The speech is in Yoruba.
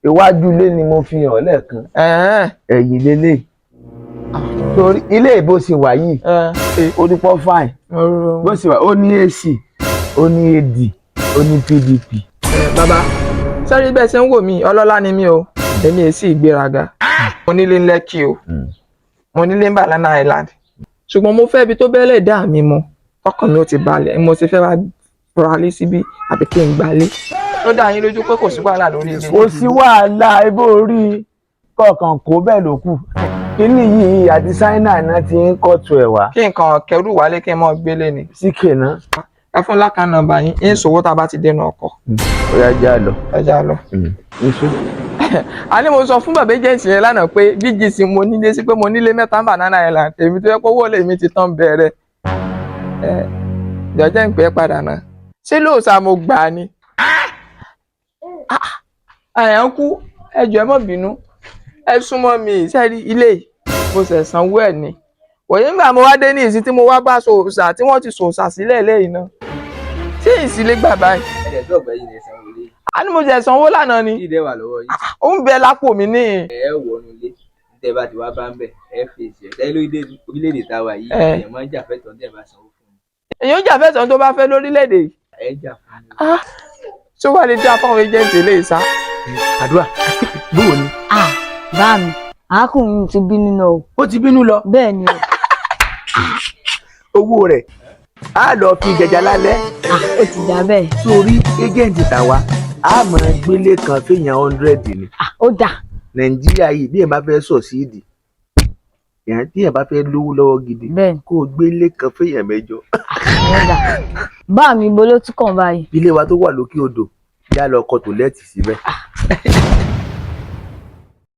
Iwájú ilé ni mo fi hàn lẹ́ẹ̀kan. Ẹ̀ẹ́n. Ẹ̀yìn lélẹ̀, torí ilé ìbò ṣe wà yìí, Ẹ̀. ó ní pọ́ fine bó ṣe wà. Ó ní AC, ó ní AD, ó ní PDP. Ẹ, bàbá sẹ́rí, bẹ́ẹ̀ ṣe ń wò mí, ọlọ́lá ni mí o. Èmi è sì ìgbéraga. Mo nílé ní Lẹ́kì o, mo nílé ní Banana Island, ṣùgbọ́n mo fẹ́ ibi tó bẹ́lẹ̀ dá mi mọ́, ọkàn mi ò ti balẹ̀. Mo ti fẹ́ wá ralé síbí àbí kí n gbalé. Ó dá yín lójú pé kò sí wàhálà lórí ilé? Kò sí wàhálà. Ebó orí kọ̀ọ̀kan kó bẹ́ẹ̀ ló kù. Kíní yìí àti Ṣáínà náà ti ń kọ́tù ẹ̀ wá. Kí nǹkan kẹrù wálé, kí n mọ́ gbélé ni. Síkè náà. Ẹ fún l'account number yín, ń sòwò tá a bá ti dénú ọkọ̀. Ó yá, já lọ. Ẹ já lọ. Níṣó. A ní mo sọ fún bàbá agent yẹn lánàá pé BGC mo nílé sí, pé mo nílé mẹ́ta ní Banana Island. Èmi tó yẹ pé owó lèmi ti tán bẹ̀rẹ̀. Ẹ jọjẹ́ ń pẹ́ padà náà. Ṣé lóòsà mo gbà á ni? Àyà ń kú. Ẹ jọ̀ọ́, ẹ má bínú, ẹ súnmọ́ mi. Sẹ́rí ilé yìí, mo ṣẹ̀ sanwó ẹ̀ ni wòye. Ńgbà mo wá dé ní ìsìn tí mo wá bá sòòsà tí wọ́n ti sòòsà sílẹ̀ lẹ́yìn náà, ṣé ìsìlẹ̀ gbà báyìí? Ẹ̀dẹ̀ tó ọ̀gbẹ́ yìí lè sanwó ilé. A ní mo ṣẹ̀ sanwó lánàá ni. Kí ìdẹ́ wà lọ́wọ́ yìí? Ó ń bẹ lápò mi ní. Ẹ wọnú ilé, tẹ́ bá ti wá bá ń bẹ̀, ẹ fèsì ẹ̀ tẹ́lẹ̀. Orílẹ̀-èdè tá a wà yìí, èèyàn máa ń jà fẹ́tọ̀ọ́ tẹ́ bá sanwó fún un. Èyàn jà fẹ́tọ̀ọ́ tó bá fẹ́ lórílẹ̀‐èdè yìí. Ẹ jà fún un. Ah, ṣé wàá lè dá fáwọn agent eléyìí sá? Àdúrà, bóò ni? Ah, bá mi, arákùnrin ti bínú lọ o. Ó ti bínú lọ? Bẹ́ẹ̀ ni o. Owó rẹ̀ á lọ fi jẹjà lálẹ́. Ah, ó ti dà bẹ́ẹ̀. Sórí agent tàwa, á máa gbélé kan fèèyàn 100 ni. Ah, ó dà. Nàìjíríà yìí, bí èèyàn bá fẹ́ sọ̀ sí ìdí èèyàn, tí èèyàn bá fẹ́ lówó lọ́wọ́ gidi, kó o gbélé kan fèèyàn 8. Ó dà. Bá mi, ibo ló tún kàn báyìí? Ilé wa tó wà lókè odò, yá lọ kọ toilet síbẹ̀.